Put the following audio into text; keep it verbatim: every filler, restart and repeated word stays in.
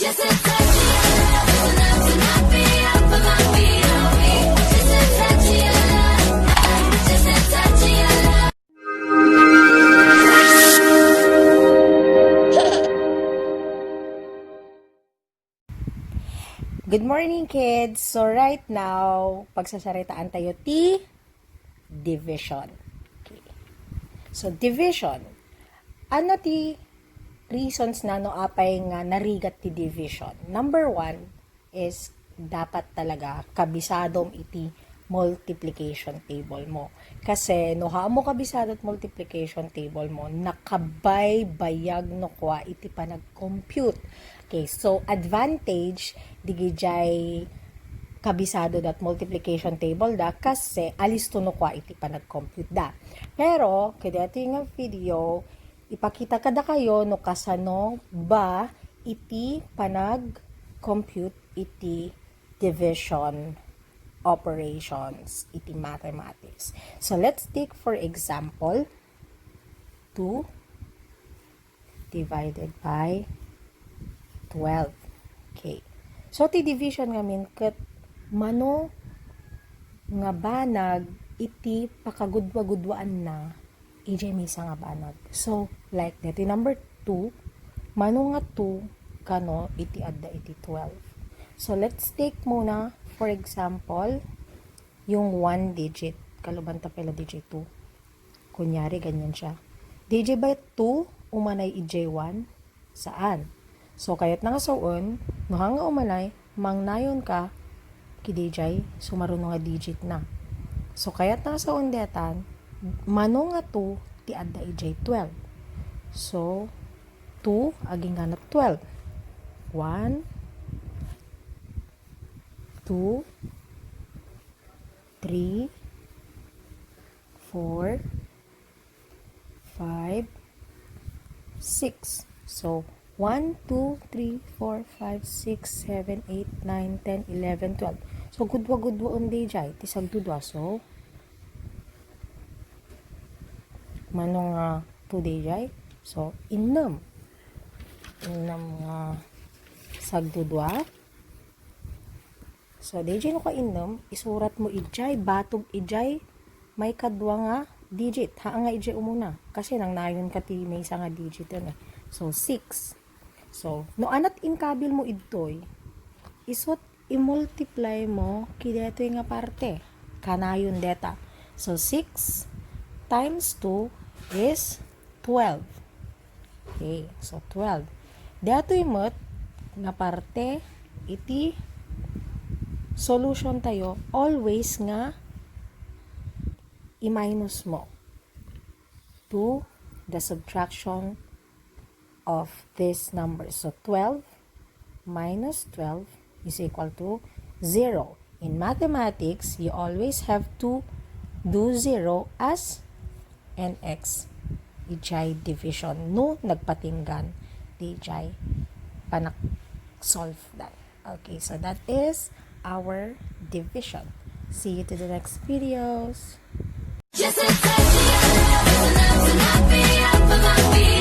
Good morning, kids! So, right now, pagsasaritaan tayo ti division. Okay. So, division. Ano ti reasons na no apay nga narigat ti division? Number one is dapat talaga kabisadom iti multiplication table mo. Kasi no haanmo kabisado ti multiplication table mo, nakabaybayag no kua iti panag-compute. Okay, so advantage, digijay kabisado dat multiplication table da, kasi alisto no kua iti panag-compute da. Pero, kadaytoy nga video, ipakita kadakayo no kasano ba iti panag-compute iti division operations iti mathematics. So, let's take, for example, two divided by twelve. Okay. So, ti division ngamin ket mano nga banag iti pakagudua-guduaanna ijay maysa nga banag. So, like that, number two, mano nga two kano iti adda iti twelve. So, let's take muna, for example, yung one digit. Kaluban ta pay la ijay two. Kunyari, ganyan siya. Dijay ba two umanay ijay one? Saan. So, kayatna nga sawen, no haan nga umanay, mangnayon ka, kidijay, sumaruno nga digit na. So, kayatna nga sawen daytan, mano nga two ti adda ijay twelve. So, two agingga na twelve. One, two, three, four, five, six. So, one, two, three, four, five, six, seven, eight, nine, ten, eleven, twelve. So, gudua-guduaen dijay ti sagdudua. So, mano nga two dijay? So, innem. Innem nga sagdudua. So, dijay no kainnem, isurat mo ijay, batog ijay, maikadua nga digit. Haan nga ijay umuna. Kasi nangnayon ka ti maysa nga digit, eh. So, six. So, no anat inkabil mo idtoy, isut imultiply mo kidetoy nga parte. Kanayon deta. So, six times two is twelve. Okay, so twelve. Detoy met nga parte iti solution tayo, always nga i-minus mo to the subtraction of this number. So, twelve minus twelve is equal to zero. In mathematics, you always have to do zero as an x ijay division. No, nagpatinggan, dijay panak-solve dan. Okay, so that is our division. See you to the next videos. Just a touch of your love is enough to knock me off of my feet.